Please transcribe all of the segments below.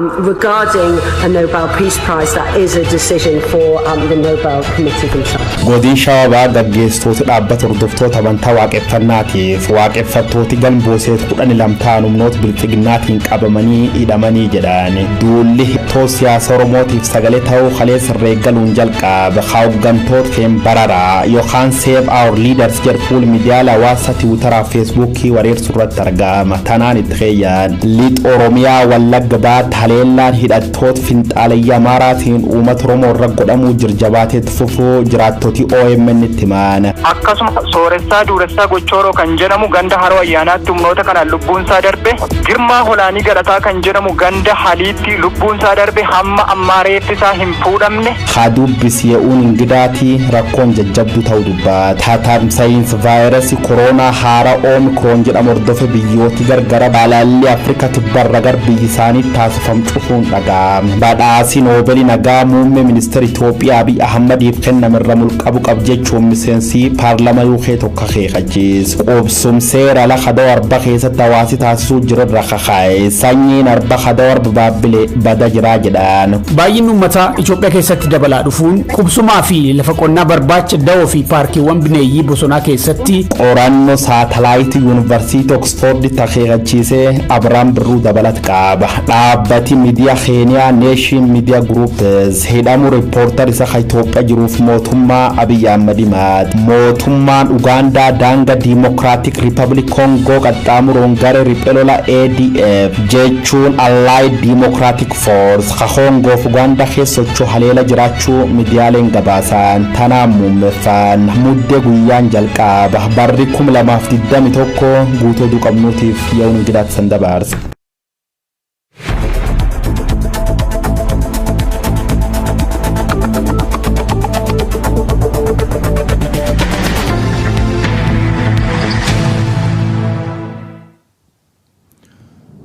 Regarding a Nobel Peace Prize, that is a decision for the Nobel Committee themselves. Godin Shawaa gaggeessitoota dhaabbata hordoftoota amantaa waaqeffannaatiif waaqeffattooti galmbooseet 12 ta'an humnoota bilxiginnaatiin qabamanii hidhamanii jedhan. Duulli hittoo siyaasa Oromootiif sagalee ta'uu kaleessa reeggaluun jalqabe hooggantoota keen bararaa yookaan Save Our Leaders jedhu fuul miidiyaalee hawaasaa Tiwutaraa fi Feesbuukii wareersu irratti argama. Tanaan itti keeyyan. Lixa Oromiyaa Wallagga Bahaatti haleellaan hidhattoota finxaalayyaa Amaaraatiin uummata Oromoo irra godhamuu jirjabaateetti fufuu jiraattoti OMN itti himan. Akkasuma Sooressaa Duuressaa Gochooroo kan jedhamu ganda Haroo Ayyaanaatti humnoota kanaan lubbuunsaa darbe, Girmaa Holaanii Galataa kan jedhamu ganda Haliitti lubbuunsaa darbe hamma ammaa reeffi isaa hin fuudhamne. Haa dubbisi ye'uun ingidaatii rakkoon jajjabdu ta'uu dubbata. Tamsa'iinsa vaayirasii kooroonaa haaraa Oomikroon jedhamu hordofe biyyooti gargara balaalli Afrikaa kibbarra gar biyyi isaanii taasifamu cufuun dhaga'ame. Badhaasi Noobeelii nagaa muummee ministeera Itoophiyaa Abiy Ahmadiif kenname irra mulqabu qab jechuun miseensi paarlama UK tokko akeekachiise. Qubsum seera ala kadoo arba keessatti hawaasi taasisuu jirurra kakaa'e. Sanyiin arba kadoo arba baabbilee bada jiraa jedhan. Baay'inni uummataa Itoophiyaa keessatti dabalaa dhufuun qubsumaa fi lafa qonnaa barbaacha da'oo fi paarkiiwwan bineeyyii bosonaa keessatti qorannoo saatalaayitii yuunivarsiitii Oksfoordi akeekachiisee Abiraam Birruu dabalat qaba. Dhaabbati miidiyaa Keeniyaa Neeshin Miidiyaa Guruupis hidhamuu riippoortar isa kan Itoophiyaa jiruuf mootummaa Abiy Ahmad himat. Mootummaan Ugaandaa daanga Diimokiraatik Riipabilik Koongoo qaxxaamuruun garee riphee lola ADF jechuun Allied Democratic Force ka Koongoof Ugaandaa keessa socho'u haleela jiraachuu miidiyaaleen gabaasan. Tanaan muummeffan muddee guyyaan jalqaba barri 2021 guutuu oduu qabnuutiif yeroon ingidaatti san dabarsa.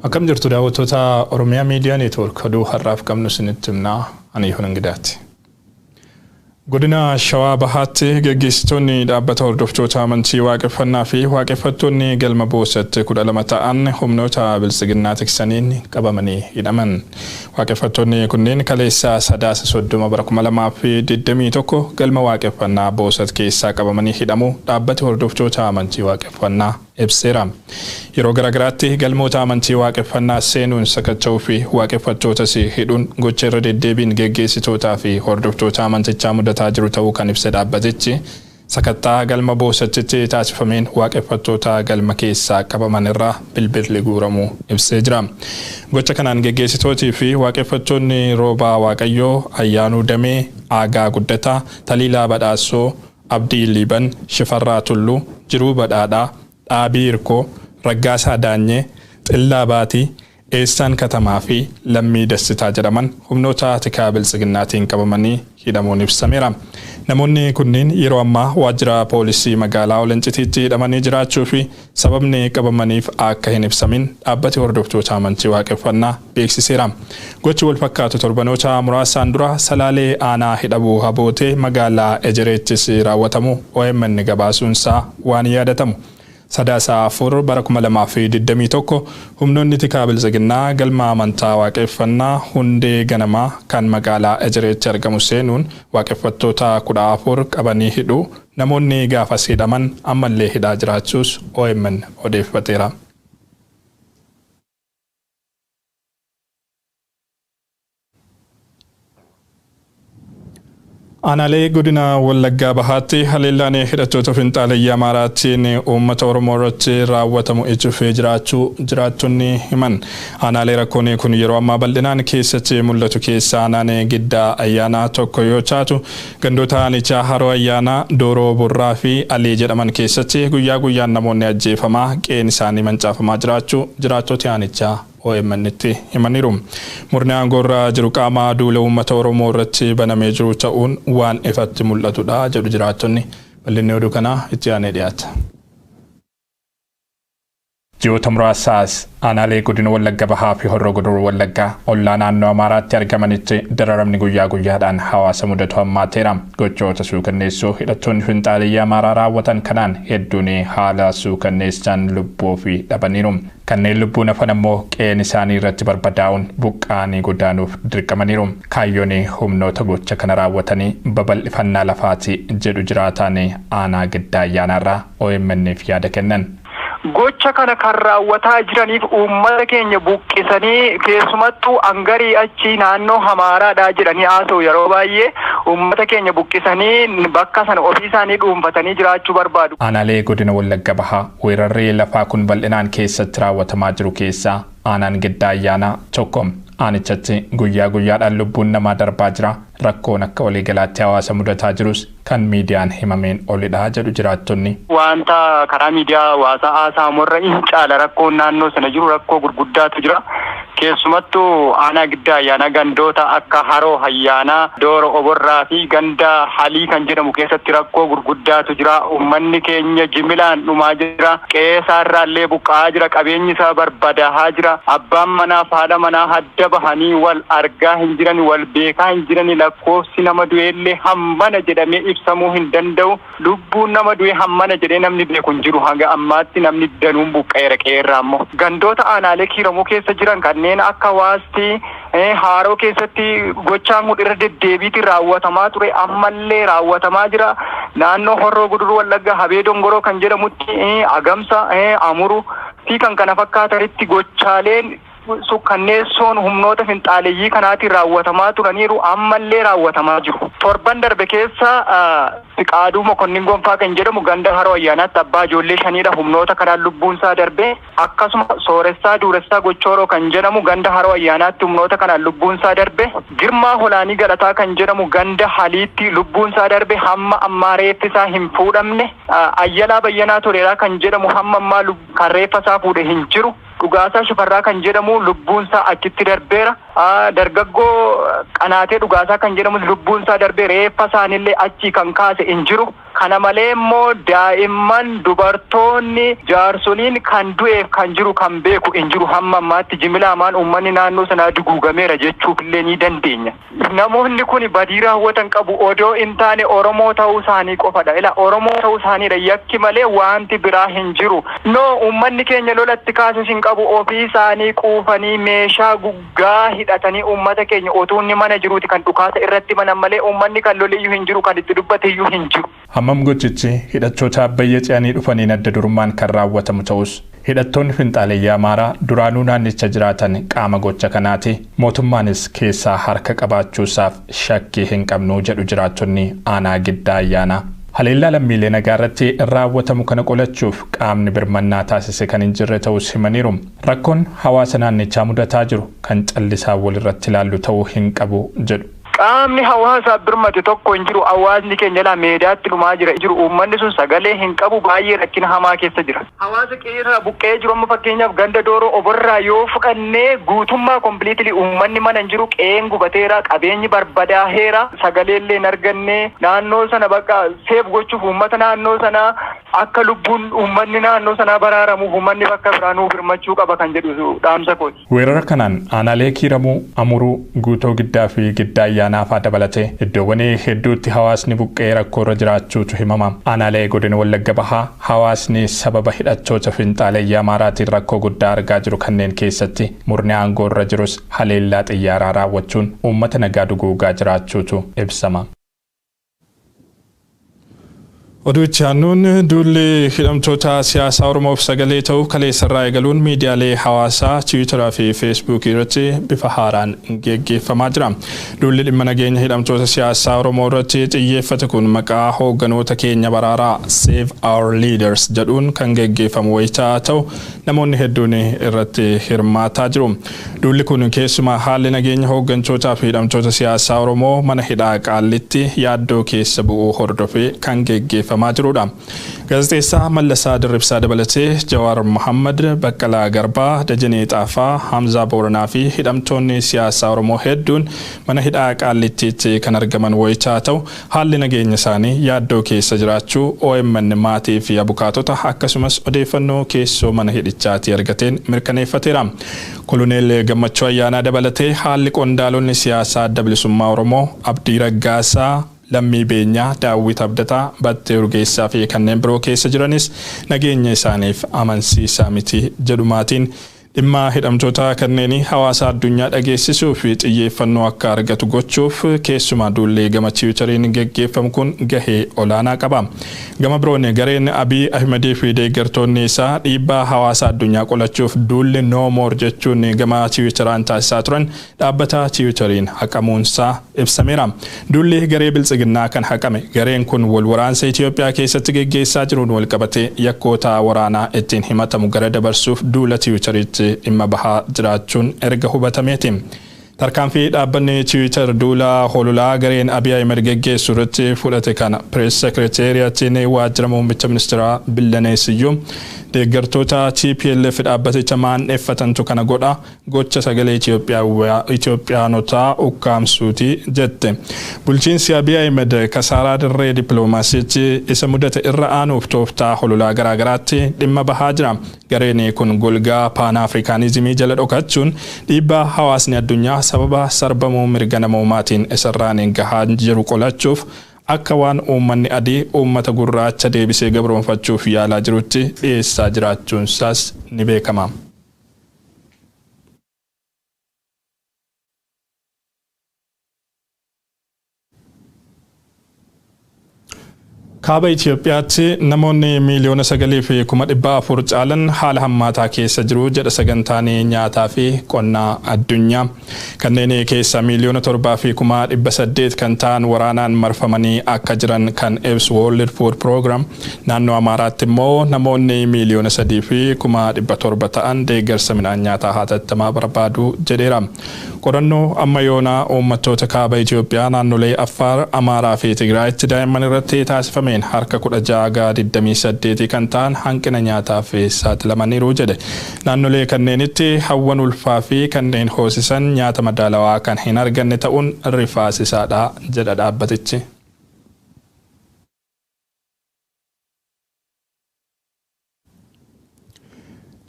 Akkam jirtu daawwattoota Oromiyaa Miidiyaa Neetwoork, oduu har'aaf qabnu isinitti himnaa, ani Yihuun Ingidaati. Godina Shawaa Bahaatti geggeessitoonni dhaabbata hordoftoota amantii waaqeffannaa fi waaqeffattoonni galma Boosatti 12 ta'an humnoota biltsiginnaa tiksaniin qabamanii hidhaman. Waaqeffattoonni kunneen kaleessa Sadaasa 30 bara 2021 galma waaqeffannaa Boosat keessaa qabamanii hidhamuu dhaabbati hordoftoota amantii waaqeffannaa ibseera. Yeroo garaagaraatti galmoota amantii waaqeffannaa seenuun sakatta'uu fi waaqeffattootas hidhuun gocha irra deddeebiin geggeessitootaa fi hordoftoota amantichaa mudataa jiru ta'uu kan ibse dhaabbatichi, sakattaa galma Boosatitti taasifameen waaqeffattoota galma keessaa qabaman irraa bilbilli guuramuu ibsee jira. Gocha kanaan geggeessitootii fi waaqeffattoonni Roobaa Waaqayyoo, Ayyaanuu Damee, Aagaa Guddataa, Taliilaa Badhaasoo, Abdii Liiban, Shifarraa Tulluu, Jiruu Badhaadhaa, Dhaabii Hirkoo, Raggaasaa Daanyee, Xillaa Baatii, Eessaan Katamaa fi Lammii Dassitaa jedhaman humnoota tikaa biltsiginnaatiin qabamanii hidhamuun ibsameera. Namoonni kunneen yeroo ammaa waajjira poolisii magaalaa Olancitiitti hidhamanii jiraachuu fi sababni qabamaniif akka hin ibsamin dhaabbati hordoftoota amantii waaqeffannaa beeksiseera. Gochi wal fakkaatu torbanoota muraasaan dura Salaalee aanaa hidhabuu habootee magaalaa Ejereettis raawwatamu OMN gabaasuunsaa waan yaadatamu. Sadaasa 4 bara 2021 humnoonni tikaa biltsiginnaa galma amantaa waaqeffannaa hundee ganamaa kan magaalaa Ejereetti argamu seenuun waaqeffattoota 14 qabanii hidhuu, namoonni gaafas hidhaman ammallee hidhaa jiraachuus OMN odeeffateera. Aanaalee godina Wallaggaa Bahaatti haleellaan hidhattoota finxaalayyaa Amaaraatiin uummata Oromoo irratti raawwatamu itti fufee jiraachuu jiraattonni himan. Aanaalee rakkoon kun yeroo ammaa bal'inaan keessatti mul'atu keessaa aanaan Giddaa Ayyaanaa tokko yoo taatu, gandoota aanichaa Haroo Ayyaanaa, Dooroo Borraa fi Alii jedhaman keessatti guyyaa guyyaan namoonni ajjeefamaa qe'een isaanii mancaafamaa jiraachuu jiraattoti aanichaa OMN tti himaniiru. Murni aangoo irra jiru qaama duula uummata Oromoo irratti banamee jiru ta'uun waan ifatti mul'atudha jedhu jiraattonni. Bal'inni oduu kanaa itti aanee dhiyaata. Ji'oota muraasaas aanaalee godina Wallagga Bahaa fi Horroo Guduruu Wallaggaa ollaa naannoo Amaaraatti argamanitti dararamni guyyaa guyyaadhaan hawaasa mudatu hammaateera. Gochoota suukanneessoo hidhattoonni finxaaliyyaa Amaaraa raawwatan kanaan hedduun haala suukanneessaan lubbuu ofii dhabaniiru. Kanneen lubbuun hafan ammoo qe'een isaanii irratti barbadaa'uun buqqaanii godaanuuf dirqamaniiru. Kaayyoon humnoota gocha kana raawwatanii babal'ifannaa lafaati jedhu jiraataan aanaa Giddaa Ayyaanaarraa OMN'f yaada kennan. Gocha kana kan raawwataa jiraniif uummata keenya buqqisanii keessumattuu angarii achi naannoo Amaaraadhaa jedhanii haasa'u. Yeroo baay'ee uummata keenya buqqisanii bakka sana ofii isaanii dhuunfatanii jiraachuu barbaadu. Aanaalee godina Wallagga Bahaa weerarri lafaa kun bal'inaan keessatti raawwatamaa jiru keessaa aanaan Giddaa Ayyaanaa tokko. Aanichatti guyyaa guyyaadhaan lubbuun namaa darbaa jira. Rakkoon akka waliigalaatti hawaasa mudataa jirus kan miidiyaan himameen olidha jedhu jiraattonni. Wanta karaa miidiyaa hawaasaa haasa'amurra hin caala rakkoon naannoo sana jiru rakkoo gurguddaatu jira. Keessumattuu aanaa Giddaa Ayyaanaa gandoota akka Haroo Ayyaanaa, Dooro Oborraa fi ganda Halii kan jedhamu keessatti rakkoo gurguddaatu jira. Uummanni keenya jimilaan dhumaa jira. Qe'ee isaarraallee buqqa'aa jira. Qabeenyi isaa barbadaa'aa jira. Abbaan manaa fi haadha manaa adda bahanii wal argaa hin jiran, wal beekaa hin jiran. Lakkoofsi nama du'eellee hammana jedhamee ibsamuu hin danda'u. Lubbuun nama du'e hammana jedhee namni beeku hin jiru. Hanga ammaatti namni danuun buqqa'eera qe'eerraa ammoo. Gandoota aanaalee Kiiramuu keessa jiran kanneen akka Waastii Haaroo keessatti gochaan kun irra deddeebiitiin raawwatamaa ture, ammallee raawwatamaa jira. Naannoo Horroo Guduruu Wallaggaa Habee Dongoroo kan jedhamutti Agamsa, Amuru fi kan kana fakkaatanitti gochaaleen sukkanneessoon humnoota finxaaleeyyii kanaatiin raawwatamaa turaniiru, ammallee raawwatamaa jiru. Torban darbe keessa Fiqaaduu Mokonnin Gonfaa kan jedhamu ganda Haroo Ayyaanaatti abbaa ijoollee 5dha humnoota kanaan lubbuun isaa darbe. Akkasuma Sooressaa Duuressaa Gochooroo kan jedhamu ganda Haroo Ayyaanaatti humnoota kanaan lubbuun isaa darbe. Girmaa Holaanii Galataa kan jedhamu ganda Haliitti lubbuun isaa darbe, hamma ammaa reeffi isaa hin fuudhamne. Ayyalaa Bayyanaa Toleeraa kan jedhamu hamma ammaa kan reeffa isaa fuudhe hin jiru. Dhugaasaa Shifarraa kan jedhamu lubbuun isaa achitti darbeera. Dargaggoo Qanaatee Dhugaasaa kan jedhamus lubbuun isaa darbee reeffa isaanillee achii kan kaase hin jiru. Kana malee immoo daa'imman, dubartoonni, jaarsoliin kan du'eef kan jiru kan beeku hin jiru. Hamma ammaatti jimilaamaan uummanni naannoo sanaa duguugameera jechuuf illee ni dandeenya. Namoonni kun badii raawwatan qabu odoo hin taane Oromoo ta'uu isaanii qofadha. Ila Oromoo ta'uu isaaniidha yakki malee wanti biraa hin jiru. No, uummanni keenya lolatti kaases hin qabu. Ofii isaanii quufanii meeshaa guggaa hidhatanii uummata keenya otuu inni mana jiruuti kan dhukaasa irratti banan malee uummanni kan loliyyuu hin jiru, kan itti dubbateyyuu hin jiru. Hammam gochichi hidhattoota Abbayya ce'anii dhufaniin adda durummaan kan raawwatamu ta'us hidhattoonni finxaaleyyaa Amaaraa duraanuu naannicha jiraatan qaama gocha kanaati. Mootummaanis keessaa harka qabaachuusaaf shakkii hin qabnu jedhu jiraattonni aanaa Giddaa Ayyaanaa. Haleellaa lammiilee nagaa irratti raawwatamu kana qolachuuf qaamni birmannaa taasise kan hin jirre ta'us himaniiru. Rakkoon hawaasa naannichaa mudataa jiru kan callisaa walirratti ilaallu ta'uu hin qabu jedhu. Qaamni hawaasaaf birmate tokko hin jiru. Hawaasni keenya laa meedaatti dhumaa jira jiru. Uummanni sun sagalee hin qabu, baay'ee rakkina hamaa keessa jira. Hawaasa qe'eerraa buqqa'ee jiru amma fakkeenyaaf ganda Dooroo Oborraa yoo fudhannee guutummaa completely uummanni mana hin jiru, qe'een gubateera, qabeenyi barbadaa'eera, sagalee illee hin arganne. Naannoo sana bakka safe gochuuf uummata naannoo sanaa akka lubbuun uummanni naannoo sanaa baraaramuuf uummanni bakka biraa nuu birmachuu qaba kan jedhu dhaamsa kooti. Weerara kanaan aanaalee Kiiramuu, Amuruu, Guutoo Giddaa fi Giddaa Ayyaanaa fa'aa dabalatee iddoowwan hedduutti hawaasni buqqee rakkoo irra jiraachuutu himama. Aanaalee godina Wallagga Bahaa hawaasni sababa hidhattoota finxaaleyyaa Amaaraatiin rakkoo guddaa argaa jiru kanneen keessatti murni aangoo irra jirus haleellaa xiyyaaraa raawwachuun uummata nagaa duguugaa jiraachuutu ibsama. Oduu itti aanuun duulli hidhamtoota siyaasaa Oromoof sagalee ta'uu kaleessarraa eegaluun miidiyaalee hawaasaa Tiwiitaraa fi Feesbuukii irratti bifa haaraan geggeeffamaa jira. Duulli dhimma nageenya hidhamtoota siyaasaa Oromoo irratti xiyyeeffate kun maqaa hoogganoota keenya baraaraa, "Save Our Leaders" jedhuun kan geggeeffamu wayitaa ta'u, namoonni hedduun irratti hirmaataa jiru. Duulli kun keessumaa haalli nageenya hooggantootaa fi hidhamtoota siyaasaa Oromoo mana hidhaa Qaallitti yaaddoo keessa bu'uu hordofee kan geggeeffamu taasifamaa jirudha. Gaazexeessaa Mallasaa Dirribsaa dabalatee Jawaar Mohammad, Baqqalaa Garbaa, Dajanee Xaafaa, Hamzaa Booranaa fi hidhamtoonni siyaasaa Oromoo hedduun mana hidhaa Qaallittiitti kan argaman wayitaa ta'u, haalli nageenya isaanii yaaddoo keessa jiraachuu OMN maatii fi abukaatota akkasumas odeeffannoo keessoo mana hidhichaatii argateen mirkaneeffateera. Koloneel Gammachuu Ayyaanaa dabalatee haalli qondaalonni siyaasaa Adda Bilisummaa Oromoo Abdii Raggaasaa, Lammii Beenyaa, Daawwit Abdataa, Battee Urgeessaa fi kanneen biroo keessa jiranis nageenya isaaniif amansiisaa miti jedhu maatiin. Dhimma hidhamtoota kanneenii hawaasa addunyaa dhageessisuu fi xiyyeeffannoo akka argatu gochuuf keessumaa duullee gama Tiwiiteriin geggeeffamu kun gahee olaanaa qaba. Gama biroon, gareen Abiy Ahimedii fi deeggartoonni isaa dhiibbaa hawaasa addunyaa qolachuuf duulli "No More" jechuun gama Tiwiiteraan taasisaa turan dhaabbata Tiwiiteriin haqamuunsaa ibsameera. Duulli garee Biltsiginnaa kan haqame gareen kun wal waraansa Itoophiyaa keessatti geggeessaa jiruun wal qabatee yakkoota waraanaa ittiin himatamu gara dabarsuuf duula Tiwiiteriitti dhimma bahaa jiraachuun erga hubatameeti. Tarkaanfii dhaabbanni Tiwiitar duula hololaa gareen Abiy Ahmed geggeessu irratti fudhate kana Pirees Sekireeteriyatiin waajjira muummicha ministeeraa Billaneessiyyuu deeggartoota TPLF dhaabbaticha maan'effatantu kana godha, gocha sagalee Itoophiyaanotaa ukkaamsuuti jette. Bulchiinsi Abiy Ahmed kasaaraa dirree dippiloomaasiitti isa mudate irra aanuuf tooftaa hololaa garaagaraatti dhimma bahaa jira. Gareen kun golgaa Paan Afrikaanizimii jala dhokachuun dhiibbaa hawaasni addunyaa sababa sarbamuu mirga namoomaatiin isarraan gahaa jiru qolachuuf akka waan uummanni adii uummata gurraacha deebisee gabroonfachuuf yaalaa jirutti dhiyeessaa jiraachuunsaas ni beekama. Kaaba Itoophiyaatti namoonni 9,400,000 caalan haala hammaataa keessa jiru jedha sagantaan nyaataa fi qonnaa addunyaa. Kanneen keessaa 7,800,000 kan ta'an waraanaan marfamanii akka jiran kan ibsu World Food Program, naannoo Amaaraatti immoo namoonni 3,700,000 ta'an deeggarsa midhaan nyaataa hatattamaa barbaadu jedheera. Qorannoo amma yoonaa uummattoota kaaba Itoophiyaa naannolee Affaar, Amaaraa fi Tigraayitti daa'imman irratti taasifameen harka 16 digdamii saddeetii kan ta'an hanqina nyaataaf saaxilamaniiru jedhe. Naannolee kanneenitti hawwan ulfaa fi kanneen hoosisan nyaata madaalawaa kan hin arganne ta'uun rifaasisaadha jedha dhaabbatichi.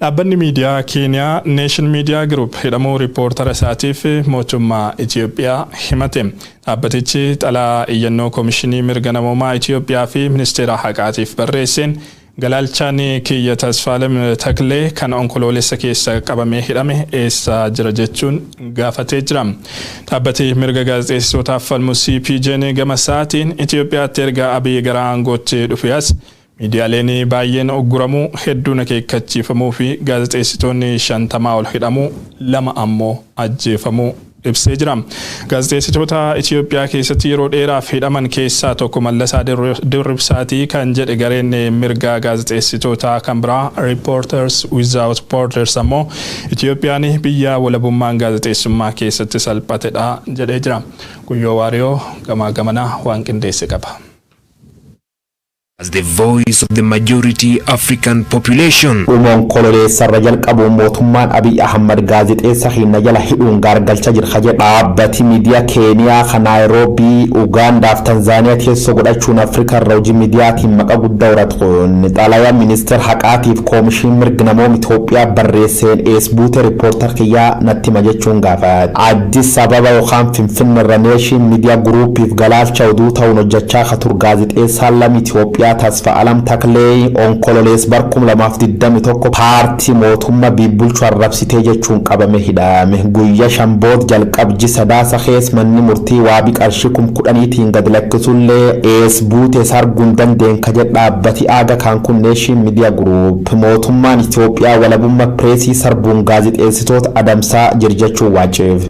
Dhaabbanni miidiyaa Keeniyaa Nation Media Group hidhamuu riippoortara isaatiif mootummaa Itoophiyaa himate. Dhaabbatichi xalaa iyyannoo Koomishinii Mirga Namoomaa Itoophiyaa fi Ministeera Haqaatiif barreesseen, galaalchaan kiyya Tasfaalem Taklee kan Onkoloolessa keessa qabamee hidhame eessa jira jechuun gaafatee jira. Dhaabbati mirga gaazexeessitootaaf falmu CPJ'n gama isaatiin, Itoophiyaatti erga Abiy gara aangootti dhufe as miidiyaaleen baay'een ogguramuu, hedduun akeekkachiifamuu fi gaazexeessitoonni 50 ol hidhamuu, lama ammoo ajjeefamuu ibsee jira. Gaazexeessitoota Itoophiyaa keessatti yeroo dheeraaf hidhaman keessaa tokko Mallasaa Dirribsaatii kan jedhe gareen mirga gaazexeessitootaa kan biraa Reporters Without Borders ammoo, Itoophiyaan biyya walabummaan gaazexeessummaa keessatti salphatedha jedhee jira. Guyyoo Waariyoo gamaa gamanaa waan qindeesse qaba. As the voice of the majority African population. Dhuma Onkololeessarra jalqabuun mootummaan Abiy Ahmad gaazexeessa keenya jala hidhuun gaargalcha jira jedhe dhaabbati miidiyaa Keeniyaa kan Naayiroobii, Ugaandaa fi Tanzaaniyaa teessoo godhachuun Afrikaa irra hojii miidiyaatiin maqaa guddaa horatu kun xalayaa ministeera haqaatiif koomishinii mirga namooma Itoophiyaa barreesseen ees buute riippoortar kiyyaa natti hima jechuun gaafate. Addis Ababa yookaan Finfinnee irra Nation Media Groupiif galaalcha oduu ta'uun hojjechaa ka ture gaazexeessaan lammii Itoophiyaa Tasfa Alam Taklee Onkololees bar 2021 paartii mootummaa bibbulchu arrabsitee jechuun qabame hidhame. Guyyaa 5 booda jalqabji Sadaasa keessa manni murtii waabii qarshii 10,000tiin gad lakkisullee ees buute sarguun dandeen ka jedhe dhaabbati aaga kan kun Nation Media Group, mootummaan Itoophiyaa walabummaa pireesii sarbuun gaazexeessitoota adamsaa jira jechuun waaceef.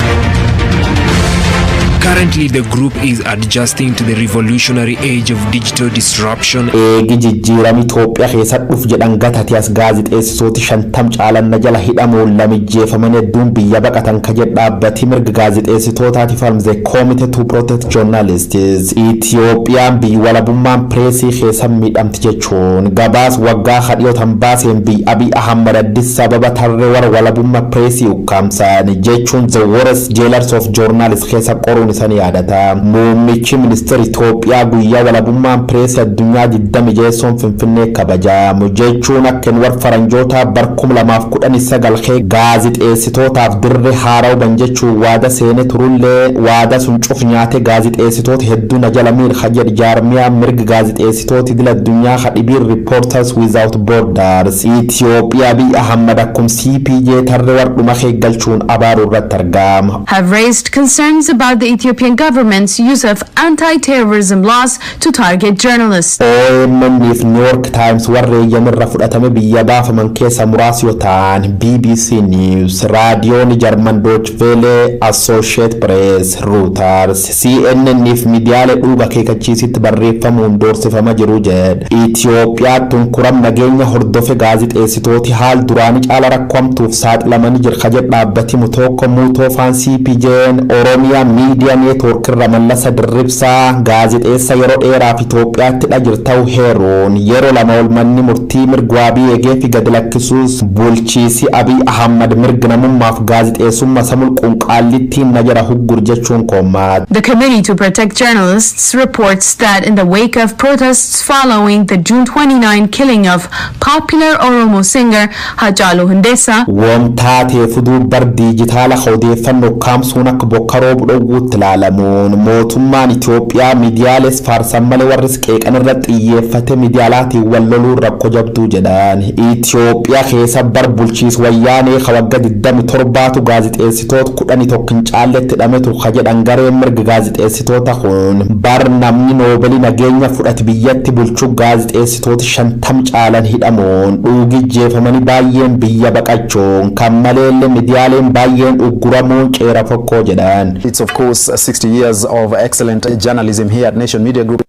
Currently, the group is adjusting to the revolutionary age of digital disruption. Eegi jijjiirama Itoophiyaa keessa dhuf jedhan gatati as gaazixeessitooti 50 caalan na jala hidhamuun lamijjeefaman, hedduun biyya baqatan ka jedhu dhaabbati mirga gaazixeessitootaatiif falmze Committee to Protect Journalists, Itoophiyaan biyya walabummaan pireesii keessa miidhamti jechuun gabaas waggaa hadhiyootan baaseen biyya Abiy Ahmad Addis Ababa tarree warra walabummaa pireesii ukkaamsan jechuun the worst jailers of journalists keessa qoruun isanii yaadata. Muummichi ministeera Itoophiyaa guyyaa walabummaan pireesii addunyaa 26 Finfinnee kabajamu jechuun akka inni warra faranjoota bar 2019 kee gaazixeessitootaaf dirree haaraa huban jechuun waada seene turullee, waada sun cuf nyaate gaazixeessitoota hedduu na jala miidha jedhu jaarmiyaa mirga gaazixeessitoota idil addunyaa hadhibiin Reporters Without Borders. Itoophiyaa Abiy Ahmad akkum CPJ tarree warra kee galchuun abaaruu irratti argama. Have raised concerns about the Ethiopian government's use of anti-terrorism laws to target journalists. OMN fi New York Times warra eeyyamirra fudhatame biyya baafaman keessa muraasa yoo ta'an, BBC News, raadiyoon Jarman Deutsche Welle, Associated Press, Reuters, CNN fi miidiyaalee dhuunfaa akeekkachiisitti barreeffamuun doorsifama jiru jedha. Itoophiyaatti tunkuram nageenya hordofe gaazixeessitooti haal duraanii caala rakkoomtuuf saaxilamanii jira ka jedhu dhaabbati Mutoko Muutoo faan, CPJ'n Oromiyaa Miidiyaa Network irra Mallasa Dirribsaa gaazixeessa yeroo dheeraaf Itoophiyaatti dha jirta'u heeruun yeroo lama ol manni murtii mirga waabii eegee fi gadi lakkisuus, bulchiisi Abiy Ahmad mirga namummaaf gaazixeessummaa samul qunqaallittiin na jara huggur jechuun koommaat. The Committee to Protect Journalists reports that in the wake of protests following the June 29 killing of popular Oromo singer Hachalu Hundessa, Wamtaatee fuduu bar diijitaala odeeffannoo kaamsuun akka bokka roobu dhowwuutti ilaalamuun mootummaan Itoophiyaa miidiyaalees faarsan malee warris qeeqan irratti xiyyeeffate miidiyaalaatiin wal loluun rakkoo jabduu jedhan. Itoophiyaa keessa bar bulchiis wayyaanee ka waggaa 27tu gaazixeessitoota 11 hin caalletti hidhametu ka jedhan gareen mirga gaazixeessitoota kun, bar namni noobeelii nageenya fudhate biyyatti bulchuu gaazixeessitoota 50 caalan hidhamuun dhuugijjeefamanii baay'een biyya baqachuun kan maleellee miidiyaaleen baay'een ugguramuun ceera fokkoo jedhan. It's of course 60 years of excellent journalism here at Nation Media Group.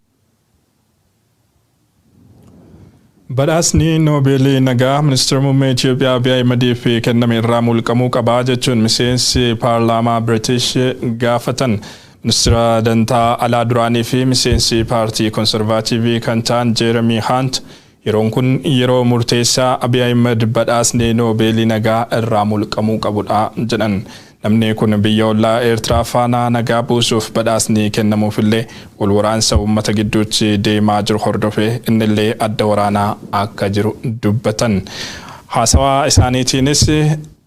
Badhaasni Noobeelii nagaa ministeera muummee Itoophiyaa Abiy Ahimadiif kenname irraa mulqamuu qabaa jechuun miseensi paarlaamaa British gaafatan. Ministeera dantaa alaa duraanii fi miseensi paartii Konservaatiivii kan ta'an Jeeremii Haant yeroon kun yeroo murteessaa Abiy Ahimad badhaasni Noobeelii nagaa irraa mulqamuu qabudha jedhan. Namni kun biyya ollaa Eertiraa faana nagaa buusuuf badhaasni kennamuufillee wal waraansa uummata gidduutti deemaa jiru hordofee innillee adda waraanaa akka jiru dubbatan. Haasawaa isaaniitiinis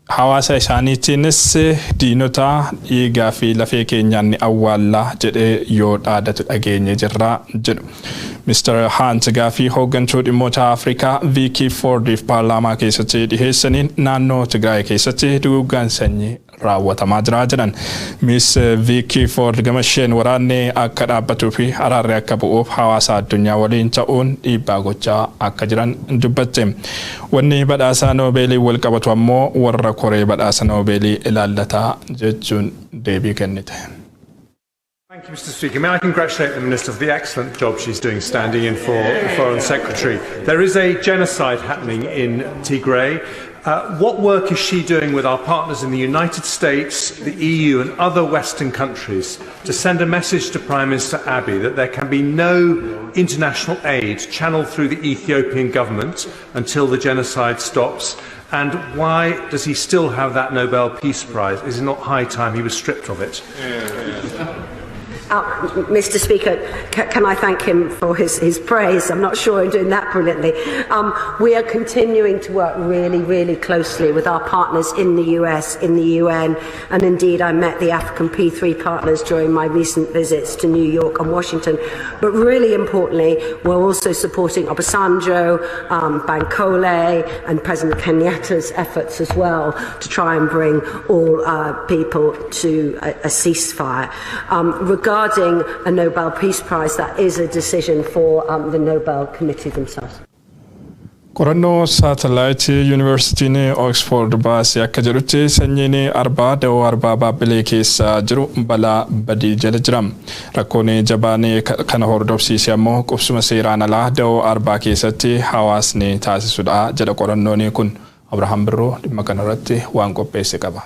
hawaasa isaaniitiinis diinota dhiigaa fi lafee keenyaan ni awwaallaa jedhee yoo dhaadatu dhageenye jirra jedhu. Mr. Hunt gaafii hooggantuu dhimmoota Afrikaa Viikii Foordiif paarlaamaa keessatti dhiheessaniin naannoo Tigraay keessatti duguuggaan sanyii raawwatamaa jira jedhan. Miss Viikii Foord gama isheen waraanni akka dhaabbatuu fi araarri akka bu'uuf hawaasa addunyaa waliin ta'uun dhiibbaa gochaa akka jiran dubbatte. Wanni badhaasa Noobeelii wal qabatu ammoo warra koree badhaasa Noobeelii ilaallataa jechuun deebii kennite. Thank you, Mr. Speaker. May I congratulate the Minister for the excellent job she's doing standing in for the Foreign Secretary. There is a genocide happening in Tigray. What work is she doing with our partners in the United States, the EU, and other Western countries to send a message to Prime Minister Abiy that there can be no international aid channeled through the Ethiopian government until the genocide stops? And why does he still have that Nobel Peace Prize? Is it not high time he was stripped of it? Mr. Speaker, can I thank him for his praise? I'm not sure I'm doing that brilliantly. We are continuing to work really, really closely with our partners in the US, in the UN, and indeed I met the African P3 partners during my recent visits to New York and Washington. But really importantly, we're also supporting Obasanjo, Bankole, and President Kenyatta's efforts as well to try and bring all people to a ceasefire. Regarding a Nobel Peace Prize, that is a decision for the Nobel Committee themselves. Qorannoo saatalaayitii Yuunivarsiitiin Oxford baase akka jedhutti, sanyiin arbaa da'oo arbaa Baabbilee keessa jiru balaa badii jala jira. Rakkoon jabaan kana hordofsiise ammoo qubsuma seeraan alaa da'oo arbaa keessatti hawaasni taasisudha jedha qorannoon kun. Abrahaam Birroo dhimma kanarratti waan qopheesse qaba.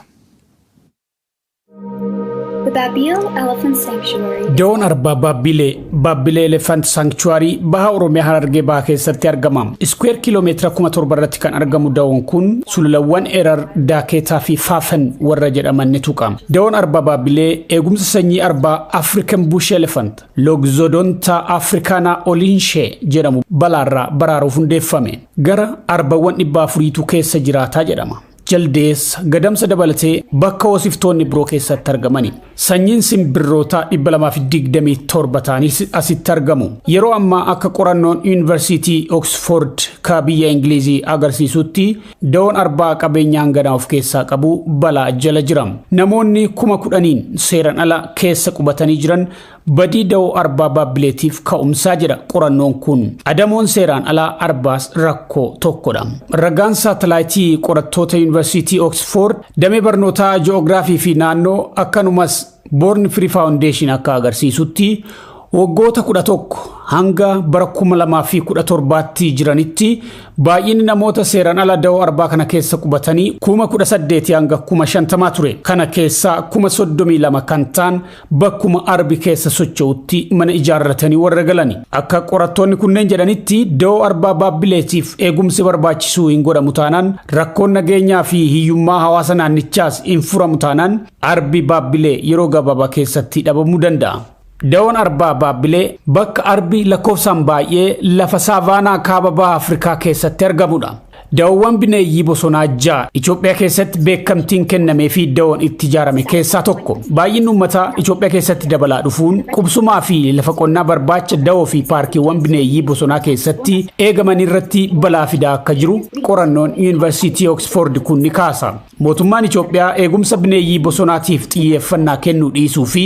The Babile Elephant Sanctuary. Da'oon arbaa Baabbilee, Baabbilee Elephant Sanctuary, baha Oromiyaa Harargee Bahaa keessatti argama. Square kiiloomeetira 7,000 irratti kan argamu da'oon kun sululawwan Erar, Daaketaa fi Faafan warra jedhaman ni tuqa. Da'oon arbaa Baabbilee eegumsa sanyii arbaa African Bush Elephant, Loxodonta africana olinshee jedhamu balaarraa baraaruuf hundeeffame. Gara arbawwan 400tu keessa jiraataa jedhama. Jaldeessa, gadamsa dabalatee bakka hoosiftoonni biroo keessatti argamani. Sanyiin simbirroota 227 ta'anis asitti argamu. Yeroo ammaa akka qorannoon Yuunivarsiitii Oxford ka biyya Ingilizii agarsiisutti, da'oon arbaa qabeenya hanganaa of keessaa qabu balaa jala jira. Namoonni 10,000n seeran ala keessa qubatanii jiran badii da'oo arbaa Baabbileetiif ka'umsaa jedha qorannoon kun. Adamoon seeraan alaa arbaas rakkoo tokkodha. Ragaan saatalaayitii qorattoota Yuunivarsiitii Oxford, damee barnootaa ji'oogiraafii fi naannoo, akkanumas Born Free Foundation akka agarsiisutti, waggoota 11 hanga bara 2017tti jiranitti baay'inni namoota seeraan ala da'oo arbaa kana keessa qubatanii 18,000 hanga 50,000 ture. Kana keessaa 32,000 kan ta'an bakkuma arbi keessa socho'utti mana ijaarratanii warra galani. Akka qorattoonni kunneen jedhanitti, da'oo arbaa Baabbileetiif eegumsi barbaachisuu hin godhamu taanaan, rakkoon nageenyaa fi hiyyummaa hawaasa naannichaas hin furamu taanaan, arbi Baabbilee yeroo gabaabaa keessatti dhabamuu danda'a. Da'oon arbaa Baabbilee bakka arbi lakkoofsaan baay'ee lafa saavaanaa kaaba baha Afrikaa keessatti argamudha. Da'oowwan bineeyyii bosonaa ja'a Itoophiyaa keessatti beekamtiin kennamee fi da'oon itti ijaarame keessaa tokko. Baay'inni uummataa Itoophiyaa keessatti dabalaa dhufuun qubsumaa fi lafa qonnaa barbaacha da'oo fi paarkiiwwan bineeyyii bosonaa keessatti eegaman irratti balaa fidaa akka jiru qorannoon Yuunivarsiitii Oxford kun ni kaasa. Mootummaan Itoophiyaa eegumsa bineeyyii bosonaatiif xiyyeeffannaa kennuu dhiisuu fi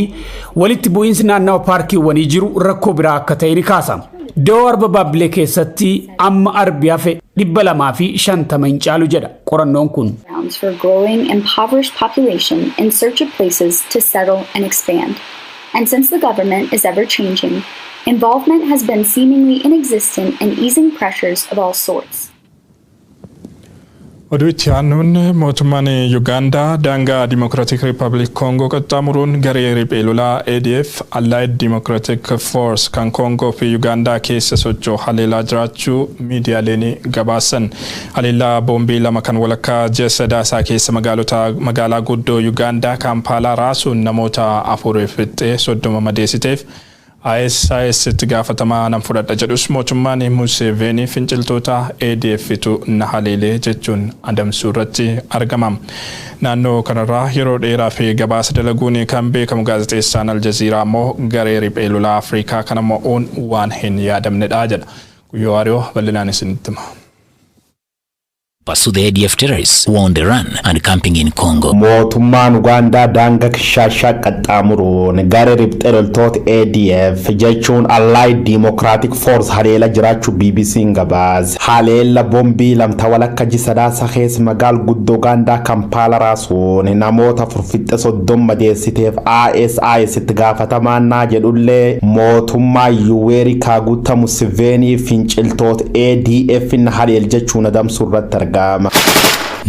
walitti bu'iinsi naannawa paarkiiwwanii jiru rakkoo biraa akka ta'e ni kaasa. Da'oo arba Baabbilee keessatti amma arbi hafe 250 hin caalu jedha qorannoon kun. Grounds for growing impoverished population in search of places to settle and expand. And since the government is ever changing, involvement has been seemingly inexistent in easing pressures of all sorts. Oduu itti aanuun, mootummaan Yuugaandaa daangaa Dimokiraatik Riippaabilik Koongoo qaxxaamuruun garee riphee lolaa ADF, Allied Democratic Force, kan Koongoo fi Yuugaandaa keessa socho'u haleelaa jiraachuu miidiyaaleen gabaasan. Haleellaa boombii lama kan walakkaa ji'a Sadaasaa keessa magaalota magaalaa guddoo Yuugaandaa Kaampaalaa raasuun namoota afur fixxee 30 madeessiteef ISIS itti gaafatamaa nan fudhadha jedhus, mootummaan Museveni finciltoota ADFtu na haleelee jechuun adamsuu irratti argama. Naannoo kanarraa yeroo dheeraa fi gabaasa dalaguun kan beekamu gaazexeessaan Aljaziiraa immoo garee riphee lolaa Afrikaa kana mo'uun waan hin yaadamnedha jedha. Guyyoo Waariyoo bal'inaan isinitti hima. Pursue the ADF terrorists who are on the run and camping in Congo. Mootummaan Ugaandaa daangaa Kishaashaa qaxxaamuruun garee riphxee loltoota ADF jechuun Allied Democratic Force haleela jiraachuu BBC'n gabaase. Haleella boombii lamta walakka ji'a Sadaasa keessa magaal guddoo Ugaandaa Kampaala raasuun namoota 4 fixxe 30 madeessiteef ISIS itti gaafatamaan naa jedhullee, mootummaa Yuweeri Kaguta Museveni finciltoota ADF haleel jechuun adamsuu irratti argama.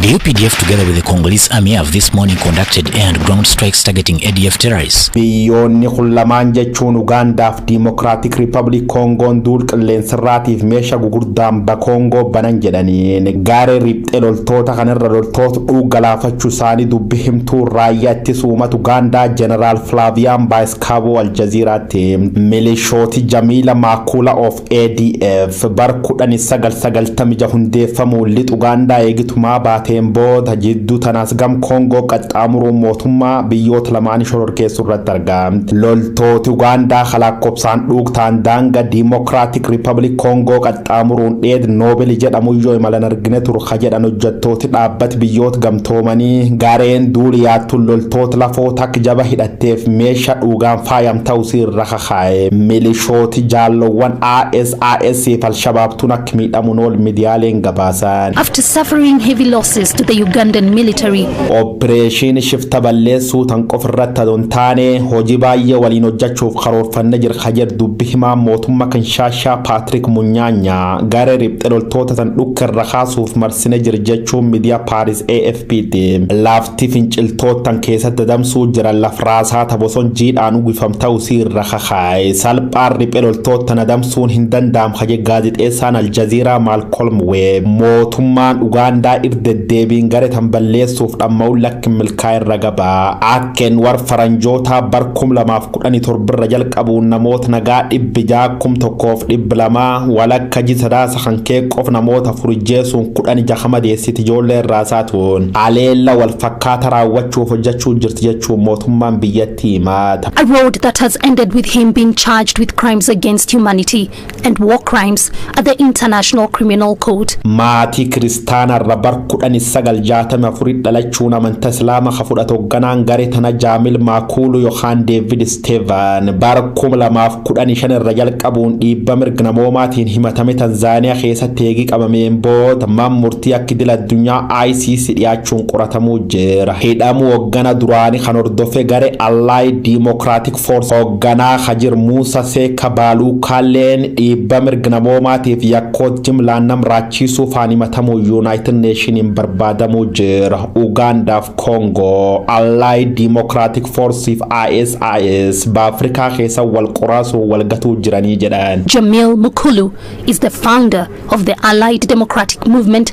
The UPDF, together with the Congolese army, have this morning conducted air and ground strikes targeting ADF terrorists. Biyyoonni kun lamaan jechuun Ugaandaaf Diimokiraatik Riippaabilik Koongoon duul qilleensarraatiif meeshaa gugurdaan ba Koongoo banan jedhaniin garee riphxee loltoota kanarra loltoota dhuu galaafachuu isaanii dubbi himtuu raayyaa ittisa uummata Ugaandaa Jeneraal Flaaviyaan Baayiskaaboo Aljaziiraatti. Milishooti Jamiila Maakula of ADF bar 1996 hundeeffamuun lixa Ugaandaa eegitumaa baatee yaateen booda jidduu tanaas gam Koongoo qaxxaamuruun mootummaa biyyoota lamaanii shororkeessuu irratti argamti. Loltooti Ugaandaa lakkoofsaan dhuugtaan daanga Democratic Republic Koongoo qaxxaamuruun dheed Noobel jedhamu yoo imalan argine tur jedhan hojjettooti dhaabbati biyyoota gamtoomanii gareen duuli yaattuun loltoota lafoo takka jaba hidhatteef meeshaa dhugaan faayam ta'uu irra kakaa'e. Milishooti jaallowwan ISIS fi Alshabaabtuun akka miidhamuun ol miidiyaaleen gabaasan. After suffering heavy losses to the Ugandan military. Opereeshinii shifta balleessuu tan qofa irratti adoo hin taane hojii baay'ee waliin hojjechuuf karoorfanne jira jedhu dubbi himaa mootummaa Kinshaashaa Paatrik Munyaanya garee riphxe loltoota tan dhukka irra kaasuuf marsine jira jechuun miidiyaa Paaris AFP'tti. Lafti finciltootan keessatti dadamsuu jiran lafraasaa boson jiidhaan uwwifam ta'uu irra kakaa'e. Salphaan riphxe loltootan adamsuun hin danda'amu haje gaazexeessaan Aljaziiraa Maalkolm Weeb. Mootummaan Ugaandaa irra deddeebiin garee tan balleessuuf dhamma'uun lakki milkaa'e irra gabaa. Akkeen war faranjootaa bar 2017 irra jalqabuun namoota nagaa 601,200 walakka ji 9 kan kee qof namoota furjeessuun 16 madeessiti ijoollee irraa saatuun aleella wal fakkaata raawwachuuf hojjechuu jirti jechuun mootummaan biyyattii himata. A road that has ended with him being charged with crimes against humanity and war crimes at the International Criminal Court. Maatii kiristaanaa irra bar 1964 dhalachuun amantaa Islaamaa ka fudhate hoogganaan garee tana Jaamil Maakuulu yookaan Deevid Steven bar 2015 irra jalqabuun dhiibba mirga namoomaatiin himatame Tanzaaniyaa keessatti eegii qabameen booda man murtii akka idil addunyaa ICC dhiyaachuun qoratamuu jira. Hidhamuu hooggana duraanii kan hordofe garee Allied Democratic Force hoogganaa Hajir Muusa Seeka Baaluukaalleen dhiibba mirga namoomaatiif yakkoota jimlaan nam raachisuu faan himatamuu United Nationiin barbaadamuu jira. Ugaandaaf Koongoo Allied Democratic Force fi ISIS Baafrikaa keessa wal qoraasuun wal gatuu jiranii jedhan. Jamil Mukulu is the founder of the Allied Democratic Movement.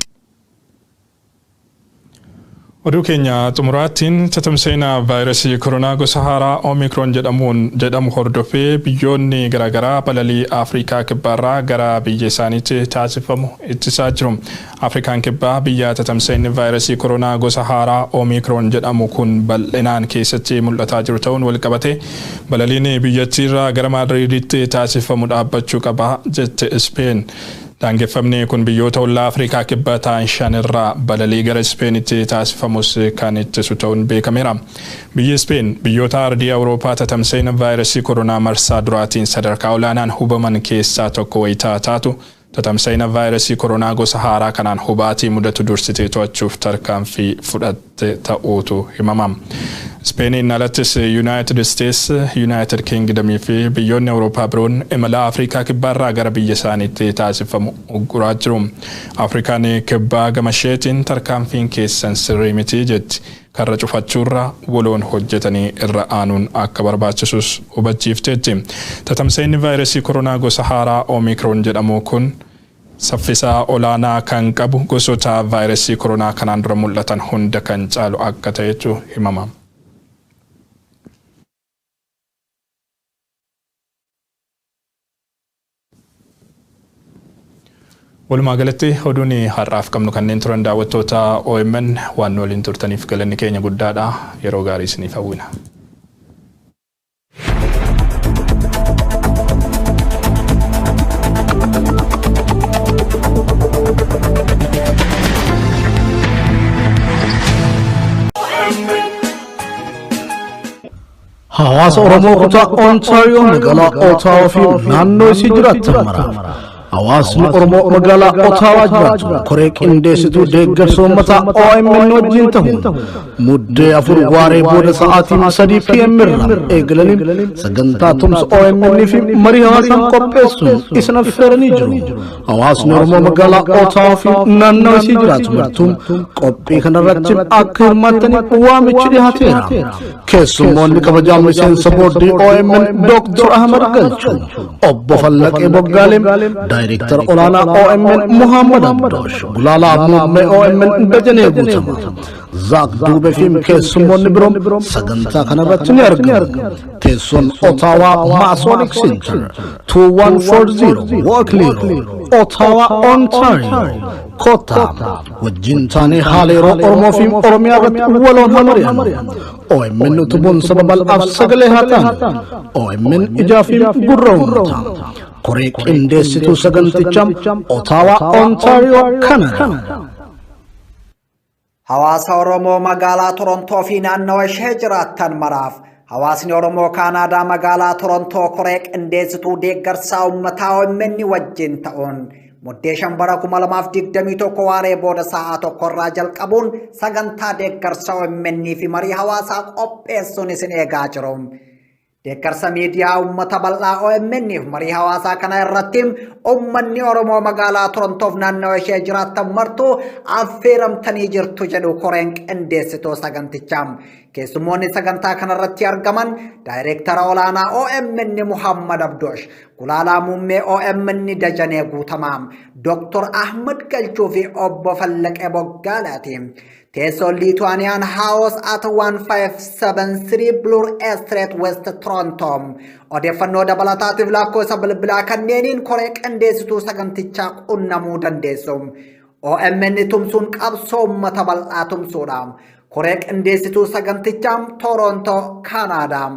Oduu keenya xumuraattiin tatamseenaa vaayirasii koronaa gosa haaraa Oomikroon jedhamu hordofee biyyoonni garaagaraa balalii Afrikaa kibbaarraa gara biyya isaaniitti taasifamu ittisaa jiru. Afrikaan kibbaa biyya tatamseenni vaayirasii koronaa gosa haaraa Oomikroon jedhamu kun bal'inaan keessatti mul'ataa jiru ta'uun walqabate balaliin biyyattiirraa gara Maadriiditti taasifamu dhaabbachuu qaba jette Ispeen. Daangeffamni kun biyyoota ollaa Afrikaa kibbaa ta'an shan irraa balalii gara Ispeenitti taasifamus kan ittisu ta'uun beekameera. Biyyi Ispeen biyyoota ardii Awurooppaa tatamsa'ina vaayirasii koronaa marsaa duraatiin sadarkaa olaanaan hubaman keessaa tokko wayitaa taatu tatamsa'ina vaayirasii koronaa gosa haaraa kanaan hubaatii mudatu dursitee to'achuuf tarkaanfii fudhatte ta'uutu himama. Ispeeniin alattis Yuunaayitid Isteets, Yuunaayitid Kingdamii fi biyyoonni Awurooppaa biroon imala Afrikaa kibbaarraa gara biyya isaaniitti taasifamu ugguraa jiru. Afrikaan kibbaa gama isheetiin tarkaanfiin keessan sirrii miti jetti. Karra cufachuurra waloon hojjetanii irra aanuun akka barbaachisus hubachiifteetti. Tatamsa'inni vaayirasii koronaa gosa haaraa Oomikroon jedhamu kun saffisa olaanaa kan qabu gosoota vaayirasii koronaa kanaan dura mul'atan hunda kan caalu akka ta'etu himama. Walumaa galatti oduun har'aaf qabnu kanneen turan daawwattoota OMN waan nu waliin turtaniif galanni keenya guddaadha. Yeroo gaarii isiniif hawwina. Hawaasa Oromoo kutaa Ontaariyoo magaalaa Otaawaa fi naannoo isii jiraatan maraaf hawaasni Oromoo magaalaa Otaawaa jiraatu koree qindeessituu deeggarsa uummataa OMN wajjin ta'uun Muddee 4 waaree booda sa'aatii 3 PM irraa eegalanii sagantaa tumsa OMN fi marii hawaasaan qopheessuun isin affeeranii jiru. Hawaasni Oromoo magaalaa Otaawaa fi naannoo isii jiraatu martuun qophii kanarratti akka hirmaattaniif waamichi dhiyaateera. Keessummoonni kabajaa miseensa boordii OMN Dr. Ahmad Galchuu, Obbo Fallaqee Boggaalee, Daayireektar olaanaa OMN Muhammad Abdoosh, Gulaalaa Muummee OMN Dajanee Guutamaa, Zaak Duubee fi keessummoonni biroon sagantaa kanarratti ni argamu. Teessoon Otaawaa Masonic Center 2140 Walkley Road, Ottawa, Ontario. Kottaa wajjin taanee haala yeroo Oromoo fi Oromiyaa irratti waloon haa mari'annu. OMN utubuun saba bal'aaf sagalee haa taanu. OMN ijaa fi gurra uummataa. Koree qindeessituu sagantichaa, Ottawa, Ontario, Canada. Hawaasa Oromoo magaalaa Torontoo fi naannawa ishee jiraattan maraaf, hawaasni Oromoo Kaanaadaa magaalaa Torontoo koree qindeessituu deeggarsaa uummataa OMN wajjin ta'uun Muddee 5 bara 2021 waaree booda sa'aa 1rraa jalqabuun sagantaa deeggarsa OMN fi marii hawaasaa qopheessuun isin eegaa jiru. Deeggarsa miidiyaa uummata bal'aa OMN fi marii hawaasaa kana irratti uummanni Oromoo magaalaa Torontoof naannawa ishee jiraattan martuu affeeramtanii jirtu jedhu koreen qindeessituu sagantichaa. Keessummoonni sagantaa kanarratti argaman Daayireektara olaanaa OMN Muhammad Abdoosh, Gulaalaa muummee OMN Dajanee Guutamaa, Dr. Ahmad Galchuu fi Obbo Fallaqee Boggaalaati. Teessoon Lithuanian House at 1573 Bloor Street West, Toronto. Odeeffannoo dabalataatiif lakkoofsa bilbilaa kanneeniin koree qindeessituu sagantichaa qunnamuu dandeessu. OMN tumsuun qabsoo uummata bal'aa tumsuudha. Koree qindeessituu sagantichaa, Toronto, Kanaadaa.